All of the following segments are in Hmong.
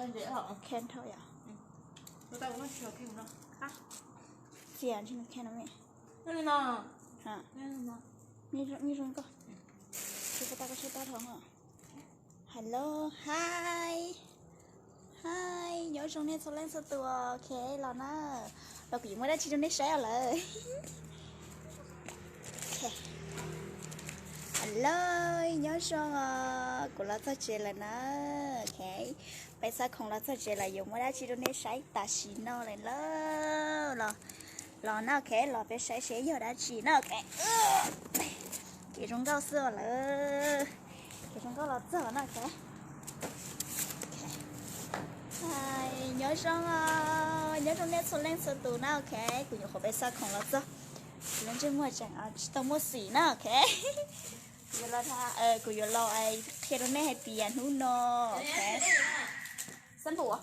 Khe dhau yom. Txias ntshe nws khe no me. Nyob zoo nkauj. Tsis pom tau koj saib tab dhau. Hello, hi. Hi, nyob zoo nej txhua leej txhua tus, ok, los na. Los kuv yuav muaj dab tsi rau nej saib os lawm. Hello, nyob zoo os, kuv los txog tsev lawm na. Ok, peb Xab Khoom los txog tsev lawm, yuav muaj dab tsi rau nej saib tam sim no lawm lauj. Los, los na, ok, los peb saib seb yog dab tsi na, ok. Kev zoo nkauj xwb os lawm. Kev zoo nkauj los txog na, ok. Nyob zoo, nyob zoo nej txhua leej txhua tus na, ok. Kuv nyuam qhuav peb Xab Khoom los txog, kuv lub ntsej muag tseem tsis tau muaj xim na, ok. Kuv yuav los, kuv yuav los qhia rau nej hais tias hnub no, ok. Xab npum, ok,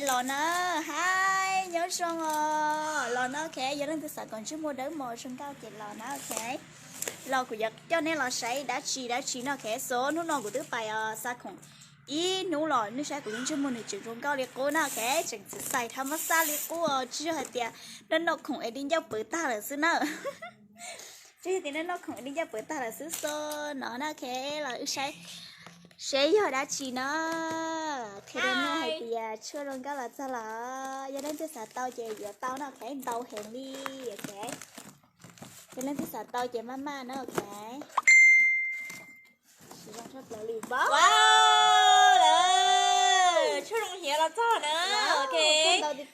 los na, hi, nyob zoo os, los na, ok, yog leej twg xav kom ntsej muag dawb mos zoo nkauj ces los na, ok. Los kuv yuav coj nej los saib dab tsi dab tsi no, ok, so hnub no kuv twb pais Xab Khoom ib hnub los nej saib kuv lub ntsej muag nws tseem zoo nkauj li qub na, ok, tseem txim xais thab mab xaj li qub os, tsis yog hais tias noj noj khoom es di ncauj pawv tag lawm xwb na. Tsis yog tias noj noj khoom es di ncauj pawv tag lawm xwb, so no na, ok, los wb saib seb yog dab tsi na. Qhia rau nej hais tias tshuaj zoo nkauj los txog los, yog leej twg xav tau ces yuav tau na, ok, ntau heev li, ok. Yog leej twg xav tau ces maj maj na, ok. Tshuaj zoo hiav los txog na, ok.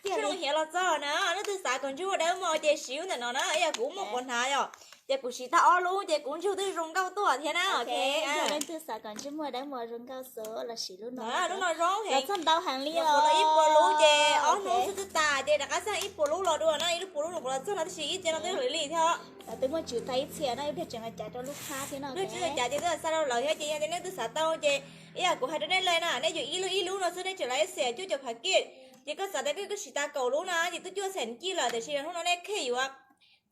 Tshuaj zoo hiav los txog na, leej twg xav kom ntsej muag dawb mos ces siv ntawm no na, ib yam kuv muaj quav hnav yom, ces kuv siv tag ob lub ces kuv ntsej twb zoo nkauj tuaj thiab na, ok. Yog leej twg xav kom ntsej muag dawb mos zoo nkauj xwb los siv lub no, lub no zoo heev, txog ntau heev li os, ib puas lub ces ob hnub xwb twb tas ces rov qab xaj ib puas lub los dua na, ib lub puas lub no kuv los txog no tab sis ib ce no twb hauv li thiab. Twb muaj tswv tag ib txhia no, ib pliag tseem los cav rau lub qab thiab no, twb tsis los cav ces twb xaj rau lawv thiab ces yog tias nej twg xav tau ces ib yam kuv hais rau nej li na, nej yuav ib lub ib lub no xwb nej tseem los ib xees cuaj caum phav kij, ces koj xav tias koj siv tag kaum lub na ces twb cuaj xees kij lawm, tiam sis hnub no nej khej yuav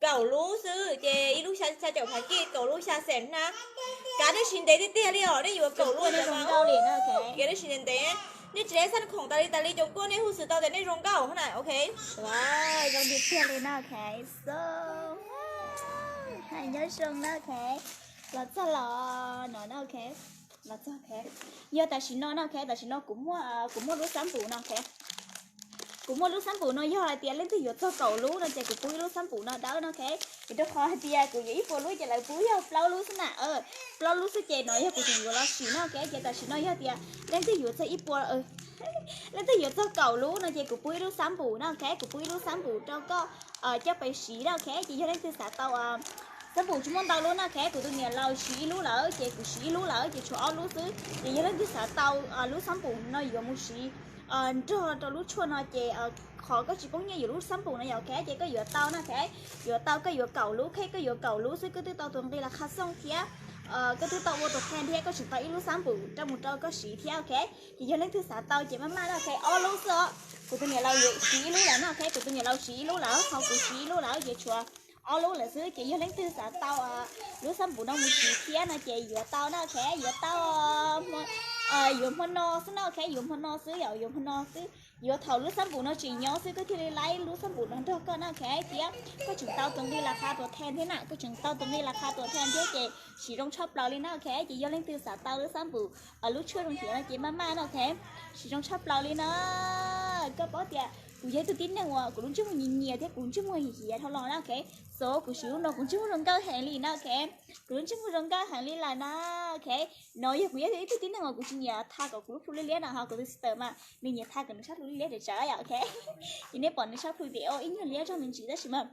kaum lub xwb ces ib lub xya caum phav kij, kaum lub xya xees na. Kav nej siv ntev tiag tiag li os, nej yuav kaum lub, kav nej siv ntev ntev. Nej tsis xaj khoom tas li tas li, cov kuaj nej hu xwm tau tias nej zoo nkauj na, ok. Zoo tiag tiag li na, ok. So, hais nyob zoo na, ok. Los txog los no na, ok. Los txog, ok. Yog tam sim no na, ok, tam sim no kuv muaj, kuv muaj lub xab npum no, ok. Kuv muaj lub xab npum no, yog hais tias leej twg yuav txog kaum lub no ces kuv pub ib lub xab npum no dawb no, ok. Vim rau qhov hais tias kuv yuav ib puas lub ces lawv pub yog plaub lub xwb na, plaub lub xwb ces no yog kuv tseem yuav los sim no, ok. Ces tam sim no yog tias leej twg yuav txog ib puas, leej twg yuav txog kaum lub no ces kuv pub ib lub xab npum no, ok, kuv pub ib lub xab npum rau koj coj pais siv na, ok. Ces yog leej twg xav tau, xab npum tsis muaj ntau lub na, ok, kuv tus niam laus siv ib lub lawm ces kuv siv ib lub lawm ces tshuav ob lub xwb. Ces yog leej twg xav tau lub xab npum no yuav mus siv nrog rau lub tshuaj no ces qhov koj tsis poob nyiaj yuav lub xab npum no yom, ok, ces koj yuav tau na, ok. Yuav tau, koj yuav kaum lub, ok, koj yuav kaum lub xwb koj twb tau tus nqi las kha xooj thiab, koj twb tau ua tus qhia thiab koj tseem tau ib lub xab npum rau mus rau koj siv thiab, ok. Ces yog leej twg xav tau ces maj maj na, ok, ob lub xwb os. Kuv tus niam laus yuav siv ib lub lawm no, ok, kuv tus niam laus siv ib lub lawm ho kuv siv ib lub lawm ces tshuav ob lub lawm xwb. Ces yog leej twg xav tau lub xab npum no mus siv thiab no ces yuav tau na, ok, yuav tau, yuav hmo no xwb no, ok, yuav hmo no xwb yom, yuav hmo no xwb. Yuav thaum lub xab npum no tseem nyob xwb koj thiaj li laib lub xab npum no nrog koj na, ok, thiab koj tseem tau tus nqi las kha tuam theej thiab na, koj tseem tau tus nqi las kha tuam theej thiab ces siv zoo tshaj plaws li na, ok. Ces yog leej twg xav tau lub xab npum, lub tshuaj zoo hiav no ces maj maj na, ok. Siv zoo tshaj plaws li na. Koj paub tias kuv yog ib tug tib neeg uas kuv lub ntsej muag nyias nyias thiab kuv ntsej muag hiav hiav dhau los na, ok. So kuv siv lub no kuv ntsej muag zoo nkauj heev li na, ok. Kuv lub ntsej muag zoo nkauj heev li lawm na, ok. No yog kuv yog ib tug tib neeg uas kuv tsis nyiam tha kom kuv lub plhu liab liab na, ho kuv tus sister mas nws nyiam tha kom nws sab plhu liab liab tsawv tsawv yom, ok. Ces nej pom nws sab plhu tias ib nyuag liab zog me ntsis tab sis mas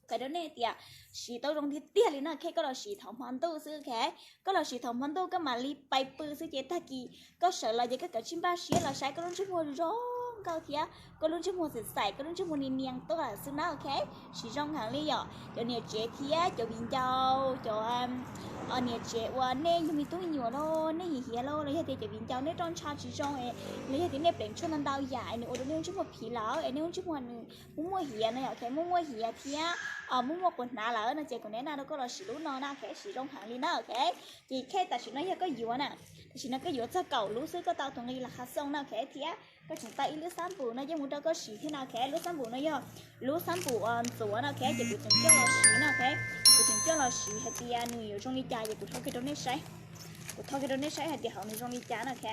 hais rau nej tias siv tau zoo tiag tiag li no, ok. Koj los siv thaum hmo ntuj xwb, ok. Koj los siv thaum hmo ntuj koj mam li pais pw xwb ces tag kis koj sawv los ces koj kav tsij npaj siab los saib koj lub ntsej muag zoo nkauj thiab koj lub ntsej muag xaim xaim, koj lub ntsej muag nias nias tuaj lawm xwb na, ok. Siv zoo heev li yom. Cov niam tsev thiab cov viv ncaus, cov niam tsev uas nej yug me tub me nyuam los nej hiav hiav los, los yog tias cov viv ncaus nej roj ntsha tsis zoo, los yog tias nej pleev tshuaj ntau ntau yam es nws ua rau nej lub ntsej muag phiv lawm es nej lub ntsej muag nws muaj muaj hiav no yom, ok, muaj muaj hiav thiab muaj muaj quas hnav lawm no ces kuv neb na rau koj los siv lub no na, ok, siv zoo heev li na, ok. Ces khej tam sim no yog koj yuav na, tam sim no koj yuav txog kaum lub xwb, koj tau tus nqi las qha xooj na, ok, thiab koj tseem tau ib lub xab npum no yeej mus rau koj siv thiab na, ok. Lub xab npum no yog lub xab npum ntxuav na, ok, ces kuv tseem coj los siv na, ok. Kuv tseem coj los siv hais tias nws yuav zoo li cas ces kuv tho kiag rau nej saib. Kuv tho kiag rau nej saib hais tias hauv nws zoo li cas na, ok.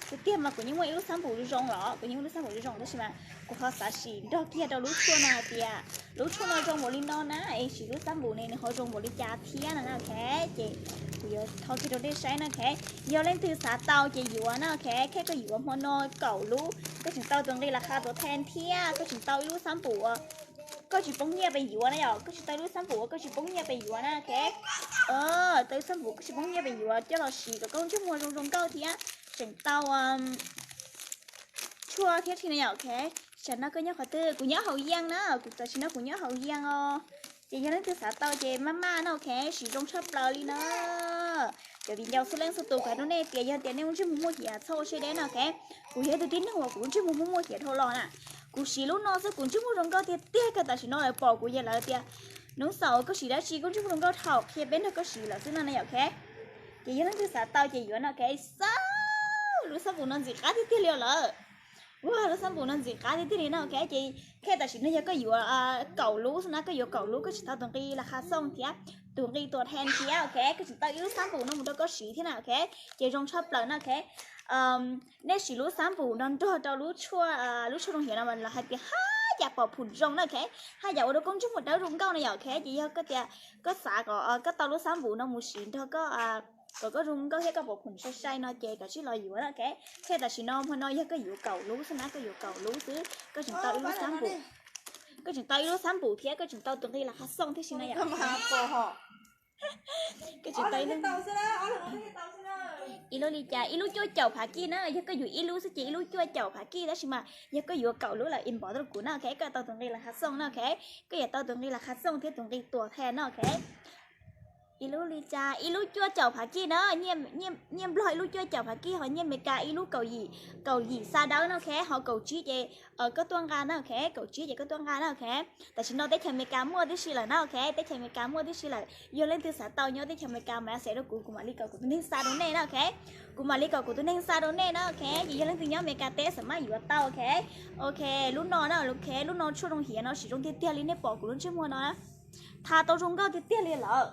Tiag tiag mas kuv yeej muaj ib lub xab npum zoo los, kuv yeej muaj lub xab npum zoo tab sis mas kuv ho xav sim nrog kiag rau lub tshuaj no hais tias lub tshuaj no zoo npaum li no na es siv lub xab npum ne nws ho zoo npaum li cas thiab no na, ok. Ces kuv yuav tho kiag rau nej saib na, ok. Yog leej twg xav tau ces yuav na, ok. Khej koj yuav hmo no kaum lub, koj tseem tau tus nqi las qha tuam thej thiab koj tseem tau ib lub xab npum uas koj tsis poob nyiaj pes yuav na yom, koj tseem tau ib lub xab npum uas koj tsis poob nyiaj pes yuav na, ok. Tau ib lub xab npum koj tsis poob nyiaj pes yuav coj los siv kom koj ntsej muag zoo zoo nkauj thiab tseem tau tshuaj thiab thiab na yom, ok. Tam sim no koj nyob qhov twg? Kuv nyob Hauv Yees na, kuv tam sim no kuv nyob Hauv Yees os. Ces yog leej twg xav tau ces maj maj na, ok, siv zoo tshaj plaws li na. Cov viv ncaus txhua leej txhua tus, kuv hais rau nej tias yog tias nej lub ntsej muag muaj hiav txhob ua siab deb na, ok. Kuv yog ib tug tib neeg uas kuv lub ntsej muag muaj muaj hiav dhau los na. Kuv siv lub no xwb kuv ntsej muag zoo nkauj tiag tiag, kawg tam sim no lawv pom kuv ces lawv tias, Nuj Xaus, koj siv dab tsi koj ntsej muag zoo nkauj dhau, qhia peb nrog koj siv lawm xwb no na yom, ok. Ces yog leej twg xav tau ces yuav no, ok. Xab, lub xab npum no ntxim qab tiag tiag li os lawm. Ua, lub xab npum no ntxim qab tiag tiag li no, ok. Ces khej tam sim no yog koj yuav kaum lub xwb na, koj yuav kaum lub koj tseem tau tus nqi las qha xooj thiab tus nqi tuam thej thiab, ok, koj tseem tau ib lub xab npum no mus rau koj siv thiab na, ok. Ces zoo tshaj plaws na, ok. Nej siv lub xab npum no nrog rau lub tshuaj, lub tshuaj zoo hiav no mas lawv hais tias haj yam pom phum zoo na, ok. Haj yam ua rau koj ntsej muag dawb zoo nkauj na yom, ok. Ces yog koj tias koj xav kom koj tau lub xab npum no mus siv nrog koj kom koj zoo nkauj thiab koj pom phum sai sai no ces kav tsij los yuav na, ok. Khej tam sim no hmo no yog koj yuav kaum lub xwb na, koj yuav kaum lub xwb koj tseem tau ib lub xab npum, koj tseem tau ib lub xab npum thiab koj tseem tau tus nqi las qha xooj thiab si na yom. Koj tseem tau ib lub li cas, ib lub cuaj caum phav kij na, yog koj yuav ib lub xwb ces ib lub cuaj caum phav kij, tab sis mas yog koj yuav kaum lub lawm inbox rau kuv na, ok, koj tau tus nqi las qha xooj na, ok. Koj yuav tau tus nqi las qha xooj thiab tus nqi tuam thej na, ok. Ib lub li cas, ib lub cuaj caum phav kij na, nyiaj Nplog ib lub cuaj caum phav kij, ho nyiaj Amelikas ib lub kaum yim, kaum yim xa dawb na, ok, ho kaum tsib ces koj tuaj nqa na, ok, kaum tsib ces koj tuaj nqa na, ok. Tam sim no teb chaws Amelikas muaj tib si lawm na, ok, teb chaws Amelikas muaj tib si lawm. Yog leej twg xav tau nyob teb chaws Amelikas mas xa rau kuv, kuv mam li kom kuv tus neeg xa rau nej na, ok. Kuv mam li kom kuv tus neeg xa rau nej na, ok. Ces yog leej twg nyob Amelikas teb xav maj yuav tau, ok. Ok, lub no na, ok, lub no tshuaj zoo hiav no siv zoo tiag tiag li, nej pom kuv lub ntsej muag no na, tha tau zoo nkauj tiag tiag li lawm.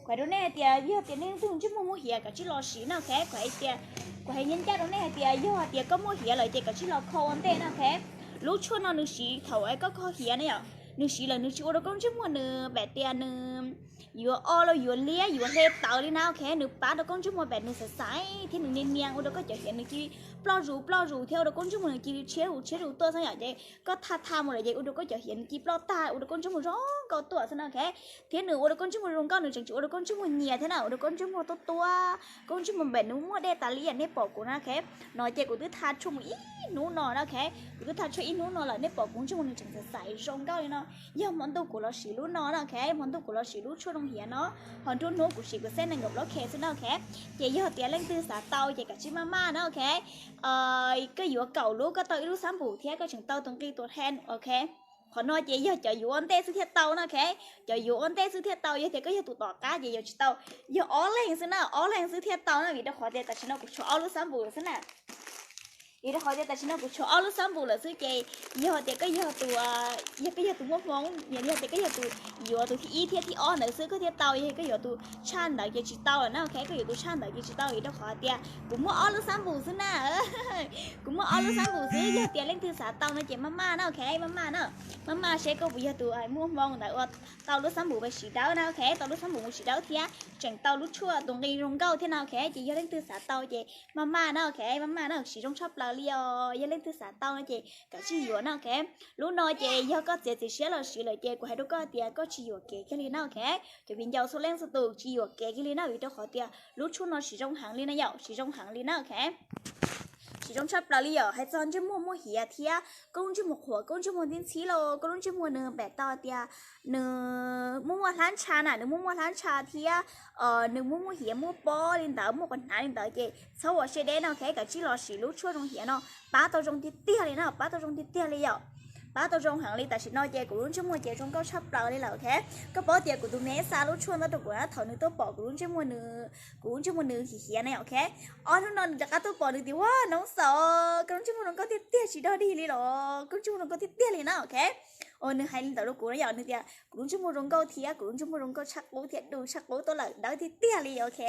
Kuv hais rau nej hais tias yog tias nej leej twg ntsej muag muaj hiav kav tsij los siv na, ok. Kuv hais tias, kuv hais ncaj ncaj rau nej hais tias yog hais tias koj muaj hiav lawm ces kav tsij los kho ua ntej na, ok. Lub tshuaj no nws siv thaum koj kho hiav na yom, nws siv lawm nws tsis ua rau koj ntsej muag nws pam tias nws yuav o los yuav liab yuav hle tawv li na, ok. Nws pab rau koj ntsej muag pam nws xav xaiv thiab nws nias nias ua rau koj cov hiav nws cia li ploj zus ploj zus thiab ua rau koj ntsej muag nws cia li tshiab zus tshiab zus tuaj xwb yom. Ces koj tha tha mus lawm ces ua rau koj cov hiav nws cia li ploj tag ua rau koj ntsej muag zoo nkauj tuaj xwb na, ok. Thiab nws ua rau koj ntsej muag zoo nkauj nws tseem tsis ua rau koj ntsej muag nyias thiab na, ua rau koj ntsej muag tuab tuab, koj ntsej muag pam nws muaj dej tas li yam nej pom kuv na, ok. No ces kuv twb tha tshuaj mus ib hnub no na, ok. Kuv twb tha tshuaj ib hnub no lawm nej pom kuv ntsej muag nws tseem xav xaiv zoo nkauj li no. Yog hmo ntuj kuv los siv lub no na, ok, hmo ntuj kuv los siv lub tshuaj zoo hiav no, ho nruab hnub kuv siv kuv xej nees nkaum plaub K xwb na, ok. Ces yog tias leej twg xav tau ces kav tsij maj maj na, ok. Koj yuav kaum lub koj tau ib lub xab npum thiab koj tseem tau tus nqi tuam thej, ok. Qhov no ces yog cov yuav ua ntej xwb thiaj tau na, ok. Cov yuav ua ntej xwb thiaj tau, yog tias koj yog tus tom qab ces yuav tsis tau. Yog ob leeg xwb na, ob leeg xwb thiaj tau na, vim rau qhov tias tam sim no kuv tshuav ob lub xab npum lawm xwb na. Vim rau qhov tias tam sim no kuv tshuav ob lub xab npum lawm xwb ces yog tias koj yog tus, yog koj yog tus muaj hmoo, yog tias koj yog tus yuav tus thib ib thiab thib ob ntawd xwb koj thiaj tau, yog koj yuav tus tshaj ntawd ces tsis tau lawm na, ok. Koj yuav tus tshaj ntawd ces tsis tau vim rau qhov tias kuv muaj ob lub xab npum xwb na. Kuv muaj ob lub xab npum xwb, yog tias leej twg xav tau no ces maj maj na, ok, maj maj na. Maj maj seb koj puas yog tus muaj hmoo ntawd uas tau lub xab npum mus siv dawb na, ok, tau lub xab npum mus siv dawb thiab tseem tau lub tshuaj tus nqi zoo nkauj thiab na, ok. Ces yog leej twg xav tau ces maj maj na, ok, maj maj na, siv zoo tshaj plaws li os. Yog leej twg xav tau no ces kav tsij yuav na, ok. Lub no ces yog koj txiav txim siab los siv lawm ces kuv hais rau koj tias koj tsis yuam kev kiag li na, ok. Cov viv ncaus txhua leej txhua tus tsis yuam kev kiag li na, vim rau qhov tias lub tshuaj no siv zoo heev li na yom, siv zoo heev li na, ok. siv zoo tshaj plaws li yom. Hais txog ntsej muag muaj hiav thiab koj lub ntsej muag qhuav, koj lub ntsej muag ntxhib ntxhib los koj lub ntsej muag nws pem tau tias nws muaj muaj hlab ntsha na, nws muaj muaj hlab ntsha thiab nws muaj muaj hiav muaj pob li ntawd, muaj quav hnav li ntawd ces txhob ua siab deb no, ok. Kav tsij los siv lub tshuaj zoo hiav no, pab tau zoo tiag tiag li na, pab tau zoo tiag tiag li yom. Pab tau zoo heev li. Tam sim no ces kuv lub ntsej muag ces zoo nkauj tshaj plaws li lawm, ok. Koj paub tias kuv tus me xa lub tshuaj ntawd rau kuv na, thaum nws tuaj pom kuv lub ntsej muag, kuv lub ntsej muag nws hiav hiav na, ok. Ob hnub no nws rov qab tuaj pom nws tias, wow, noob xav, koj lub ntsej muag zoo nkauj tiag tiag, tsis dog dig li los koj lub ntsej muag zoo nkauj tiag tiag li na, ok. Nws hais li ntawd rau kuv na yom, nws tias kuv lub ntsej muag zoo nkauj thiab kuv lub ntsej muag zoo nkauj tshaj qub thiab du tshaj qub tuaj lawm, dawb tiag tiag li, ok.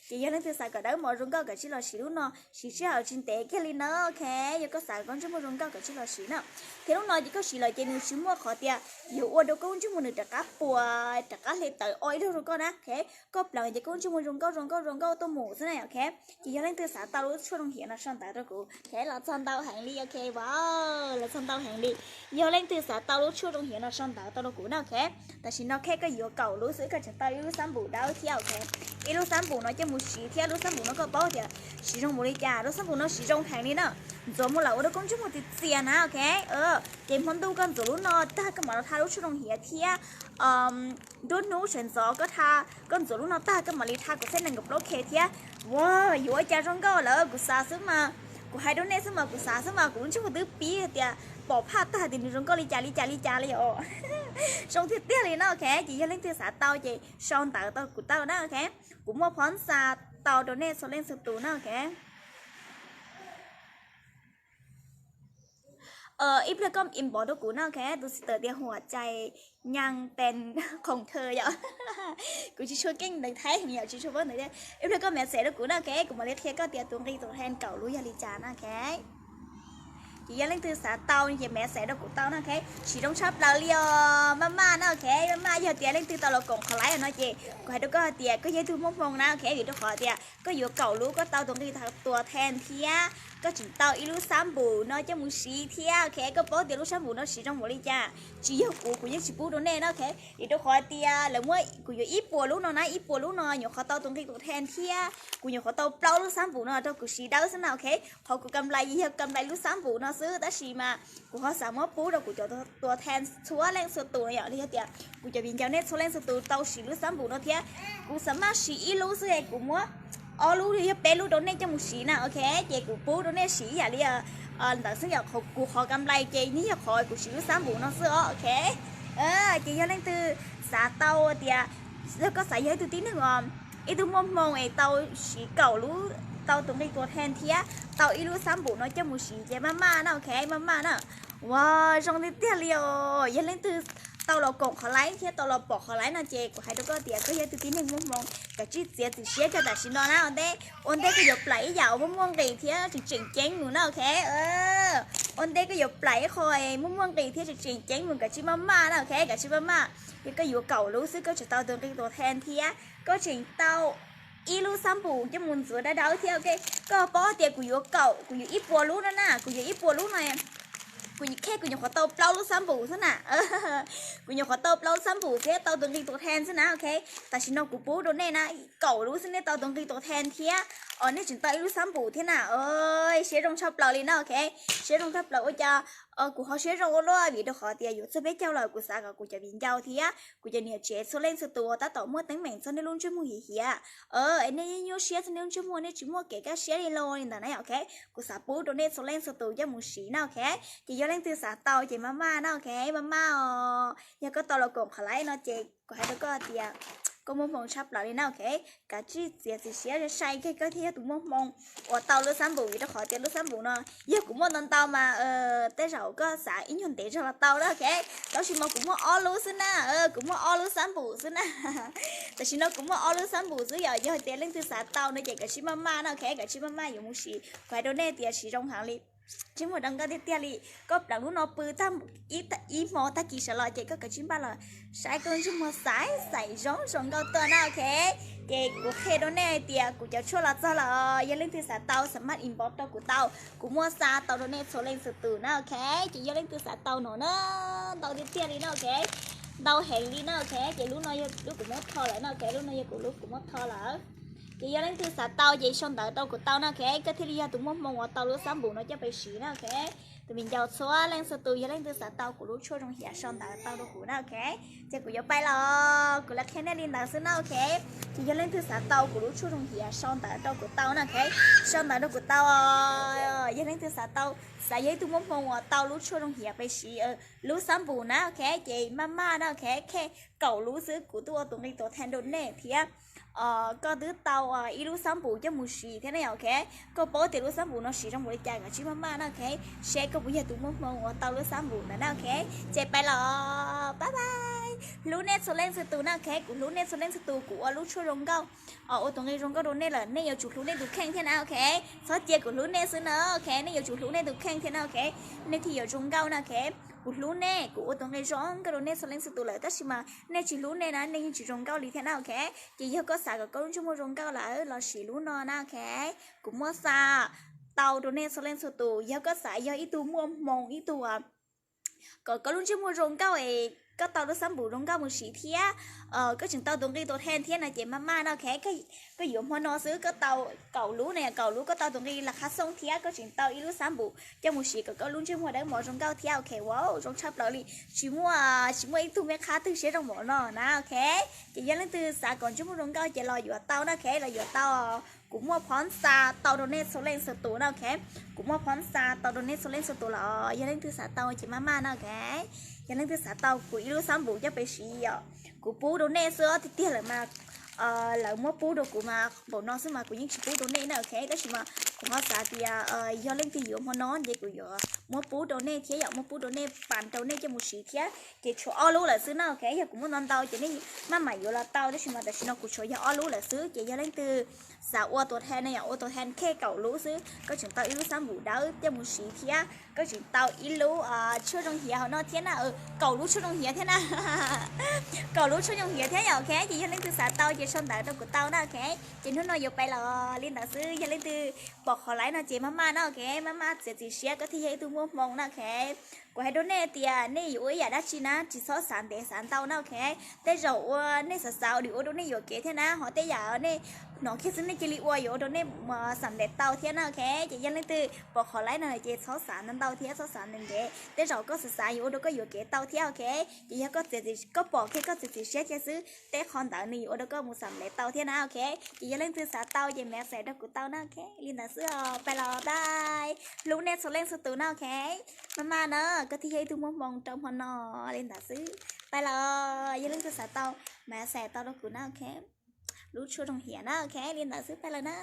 Ces yog leej twg xav kom dawb mos zoo nkauj kav tsij los siv lub no, siv sij hawm tsis ntev kiag li na, ok. Yog koj xav kom ntsej muag zoo nkauj kav tsij los siv na. Thiab lub no ces koj siv lawm ces nws tsis muaj qhov tias yuav ua rau koj lub ntsej muag nws rov qab puas rov qab hle tawv o ib zaug rau koj na, ok. Koj pleev ces koj lub ntsej muag zoo nkauj zoo nkauj zoo nkauj tuaj mus xwb na, ok. Ces yog leej twg xav tau lub tshuaj zoo hiav no sau ntawv rau kuv, ok. Los txog ntau heev li, ok, wow, los txog ntau heev li. Yog leej twg xav tau lub tshuaj zoo hiav no sau ntawv tau rau kuv na, ok. Tam sim no koj yuav kaum lub xwb, koj tseem tau ib lub xab npum dawb thiab, ok. Ib lub xab npum no coj mus siv thiab, lub xab npum no koj paub tias siv zoo npaum li cas, lub xab npum no siv zoo heev li na. Ntxuav mus lawm ua rau koj ntsej muag txias txias na, ok. Ces hmo ntuj koj ntxuav lub no tag koj mam li tha lub tshuaj zoo hiav thiab. Nruab hnub sawv ntxov koj tha, koj ntxuav lub no tag koj mam li tha kom txhiab nees nkaum plaub K thiab. Ua, yuav ua cas zoo nkauj lawm, kuv xav xwb mas, kuv hais rau nej xwb mas, kuv xav xwb mas kuv lub ntsej muag twb pib tias pom phaj tag tias nws zoo nkauj li cas li cas li cas li os. Zoo tiag tiag li na, ok. Ces yog leej twg xav tau ces sau ntawv tau kuv tau na, ok. Kuv muaj phab xa tau rau nej txhua leej txhua tus na, ok. Ib pliag koj inbox rau kuv na, ok. Tus xim tawm tias huam cais nyas tes khoom thawj yom. Kuv tsis tshua keej ntawv Thaib heev yom, tsis tshua paub ntawv Thaib. Ib pliag koj message rau kuv na, ok, kuv mam li qhia koj tias tus nqi tus then kaum lub yog li cas na, ok. Ces yog leej twg xav tau ces message rau kuv tau na, ok. Siv zoo tshaj plaws li os, maj maj na, ok, maj maj. Yog tias leej twg tau los koom qhov live no ces kuv hais rau koj hais tias koj yog ib tug muaj hmoo na, ok, vim rau qhov tias koj yuav kaum lub, koj tau tus nqi tus then thiab koj tseem tau ib lub xab npum no coj mus siv thiab, ok. Koj paub tias lub xab npum no siv zoo npaum li cas, tsis yog kuv, kuv yeej tsis pub rau nej na, ok. Vim rau qhov tias lawv muab, kuv yuav ib puas lub no na, ib puas lub no nyuam qhuav tau tus nqi tus then thiab kuv nyuam qhuav tau plaub lub xab npum no rau kuv siv dawb xwb na, ok. Qhov kuv kam nplais yog kam nplais lub xab npum no xwb, tab sis mas kuv ho xav muab pub rau kuv cov tuas then txhua leej txhua tus no yom, li yog tias kuv cov viv ncaus nej txhua leej txhua tus tau siv lub xab npum no thiab. Kuv xav maj siv ib lub xwb es kuv muab ob lub yog peb lub rau nej coj mus siv na, ok. Ces kuv pub rau nej siv ib yam li ntawd xwb yom, kuv qhov kam nplais ces nws yog qhov kuv siv lub xab npum no xwb os, ok. Ces yog leej twg xav tau tias, yog koj xav yog ib tug tib neeg os, ib tug muaj hmoo es tau siv kaum lub, tau tus nqi tuas then thiab tau ib lub xab npum no coj mus siv ces maj maj na, ok, maj maj na. Ua, zoo tiag tiag li os. Yog leej twg tau los koom qhov live thiab tau los pom qhov live no ces kuv hais rau koj tias koj yog ib tug tib neeg muaj hmoo, kav tsij txiav txim siab kawg tam sim no na. Ua ntej, ua ntej koj yuav plais ib yam uas muaj muaj nqis thiab tseem tseem ceeb mus na, ok. Ua ntej koj yuav plais ib qho muaj muaj nqis thiab tseem tseem ceeb mus, kav tsij maj maj na, ok, kav tsij maj maj. Yog koj yuav kaum lub xwb koj tseem tau tus nqi tuas then thiab koj tseem tau ib lub xab npum coj mus ntxuav dawb dawb thiab, ok. Koj paub tias kuv yuav kaum, kuv yuav ib puas lub no na, kuv yuav ib puas lub no, kuv, kuv nyuam qhuav tau plaub lub xab npum xwb na. Kuv nyuam qhuav tau plaub lub xab npum thiab tau tus nqi tuas then xwb na, ok. Tam sim no kuv pub rau nej na, kaum lub xwb nej tau tus nqi tuas then thiab os, nej tseem tau ib lub xab npum thiab na. Siab zoo tshaj plaws li na, ok. Siab zoo tshaj plaws ua cas kuv ho siab zoo ua luaj, vim rau qhov tias yuav txog peb caug lawm, kuv xav kom kuv cov viv ncaus thiab kuv cov niam tsev txhua leej txhua tus uas tab tom muaj teeb meem txog nej lub ntsej muag hiav hiav, es nej nyuaj siab txog nej lub ntsej muag, nej tsis muaj kev kaj siab li los li ntawd na, ok. Kuv xav pub rau nej txhua leej txhua tus coj mus siv na, ok. Ces yog leej twg xav tau ces maj maj na, ok, maj maj os. Yog koj tau los koom qhov live no ces kuv hais rau koj tias koj muaj hmoo tshaj plaws li na, ok. Kav tsij txiav txim siab sai kiag koj thiaj yog tus muaj hmoo uas tau lub xab npum, vim rau qhov tias lub xab npum no yog kuv muaj ntau ntau mas tej zaum koj xav ib nyuag ntev zog los tau na, ok. Tab sis mas kuv muaj ob lub xwb na, kuv muaj ob lub xab npum xwb na. Tam sim no kuv muaj ob lub xab npum xwb yom. Yog tias leej twg xav tau no ces kav tsij maj maj na, ok, kav tsij maj maj yuav mus siv. Kuv hais rau nej tias siv zoo heev li, ntsej muag zoo nkauj tiag tiag li. Koj pleev lub no pw tag ib hmo tag kis sawv los ces koj kav tsij npaj los saib koj ntsej muag xaim xaim zoo zoo nkauj tuaj na, ok. Ces kuv qhia rau nej hais tias kuv cov tshuaj los txog lawm, yog leej twg xav tau xav maj inbox rau kuv tau, kuv muaj xa tau rau nej txhua leej txhua tus na, ok. Ces yog leej twg xav tau no na, ntau tiag tiag li na, ok. Ntau heev li na, ok. Ces lub no yog lub kuv muab tho lawm na, ok, lub no yog kuv lub kuv muab tho lawm. Ok, Ces yog leej twg xav tau ces sau ntawv rau kuv tau na, ok, koj thiaj li yog tus muaj hmoo uas tau lub xab npum no coj pes siv na, ok. Tus me ncaus txhua leej txhua tus, yog leej twg xav tau kuv lub tshuaj zoo hiam sau ntawv tau rau kuv na, ok. Ces kuv yuav pais los, kuv lam qhia nej li ntawd xwb na, ok. Ces yog leej twg xav tau kuv lub tshuaj zoo hiam sau ntawv rau kuv tau na, ok. Sau ntawv rau kuv tau. Yog leej twg xav tau, xav yog ib tug muaj hmoo uas tau lub tshuaj zoo hiam pes siv lub xab npum na, ok, ces maj maj na, ok, khe kaum lub xwb kuv twb ua tus nqi tuam thej rau nej thiab. Koj twb tau ib lub xab npum coj mus siv thiab ne, ok. Koj paub tias lub xab npum no siv zoo npaum li cas, kav tsij maj maj na, ok. Seb koj puas yog tus muaj hmoo uas tau lub xab npum ntawd na, ok. Ces pais los, bye bye. Hlub nej txhua leej txhua tus na, ok. Kuv hlub nej txhua leej txhua tus, kuv ua lub tshuaj zoo nkauj, ua tus nqi zoo nkauj rau nej lawm, nej yuav tsum hlub nej tus kheej thiab na, ok. Txhob cia kuv hlub nej xwb na, ok, nej yuav tsum hlub nej tus kheej thiab na, ok. Nej thiaj yuav zoo nkauj na, ok. Kuv hlub nej, kuv ua tus nqi zoo nkauj rau nej txhua leej txhua tus lawm, tab sis mas nej tsis hlub nej na, nej yeej tsis zoo nkauj li thiab na, ok. Ces yog koj xav kom koj lub ntsej muag zoo nkauj lawm los siv lub no na, ok. Kuv muaj xa tau rau nej txhua leej txhua tus, yog koj xav yog ib tug muaj hmoo ib tug kom koj lub ntsej muag zoo nkauj es koj tau lub xab npum zoo nkauj mus siv thiab, koj tseem tau tus nqi tuam thej thiab no ces maj maj na, ok. Koj yuav hmo no xwb koj tau kaum lub na, kaum lub koj tau tus nqi las khab xooj thiab koj tseem tau ib lub xab npum coj mus siv kom koj lub ntsej muag dawb mos zoo nkauj thiab, ok. Wow, zoo tshaj plaws li, tsis muaj, tsis muaj ib tug me qhab twg siab zoo npaum no na, ok. Ces yog leej twg xav kom ntsej muag zoo nkauj ces los yuav tau na, ok, los yuav tau. Kuv muaj phov xa tau rau nej txhua leej txhua tus na, ok. Kuv muaj phov xa tau rau nej txhua leej txhua tus los yog leej twg xav tau ces maj maj na, ok. Yog leej twg xav tau kuv ib lub xab npum coj pes siv os, kuv pub rau nej xwb tiag tiag lawm mas, lawv muab pub rau kuv mas npaum no xwb mas kuv yeej tsis pub rau nej na, ok. Tab sis mas kuv ho xav tias yog leej twg yuav hmo no ces kuv yuav muab pub rau nej thiab, yog muab pub rau nej pas rau nej coj mus siv thiab. Ces tshuav ob lub lawm xwb na, ok. Yog kuv muaj ntau ntau ces nej maj mam yuav los tau, tab sis mas tam sim no kuv tshuav yog ob lub lawm xwb. Ces yog leej twg xav ua tuam thej na, yog ua tuam thej khe kaum lub xwb koj tseem tau ib lub xab npum dawb coj mus siv thiab koj tseem tau ib lub tshuaj zoo hiam hauv no thiab na, kaum lub tshuaj zoo hiam thiab na. Kaum lub tshuaj zoo hiam thiab yom, ok. Ces yog leej twg xav tau ces sau ntawv rau kuv tau na, ok. Ces hnub no yuav pais los li ntawd xwb, yog leej twg pom qhov live no ces maj maj na, ok, maj maj txiav txim siab koj thiaj yog ib tug muaj hmoo na, ok. Kuv hais rau nej tias nej yuav ua ib yam dab tsi na tsis txhob xav ntev xav ntau na, ok. Tej zaum ua nej xav xav ua li ua rau nej yuam kev thiab na, ho tej yam nej hnov kiag xwb nej cia li ua yuav ua rau nej xam ntev tau thiab na, ok. Ces yog leej twg pom qhov live no ces txhob xav ntau ntau thiab txhob xav ntev ntev, tej zaum koj xav xav yuav ua rau koj yuam kev tau thiab, ok. Ces yog koj txiav txim, koj pom kiag koj txiav txim siab kiag xwb tej qhov ntawd nws yuav ua rau koj mus xam ntev tau thiab na, ok. Ces yog leej twg xav tau ces message rau kuv tau na, ok. Li ntawd xwb os, pais los bye. Hlub nej txhua leej txhua tus na, ok. Maj maj na, koj thiaj yog ib tug muaj hmoo rau hmo no. Li ntawd xwb, pais los, yog leej twg xav tau message tau rau kuv na, ok. Lub tshuaj zoo hiam na, ok. Li ntawd xwb, pais los na.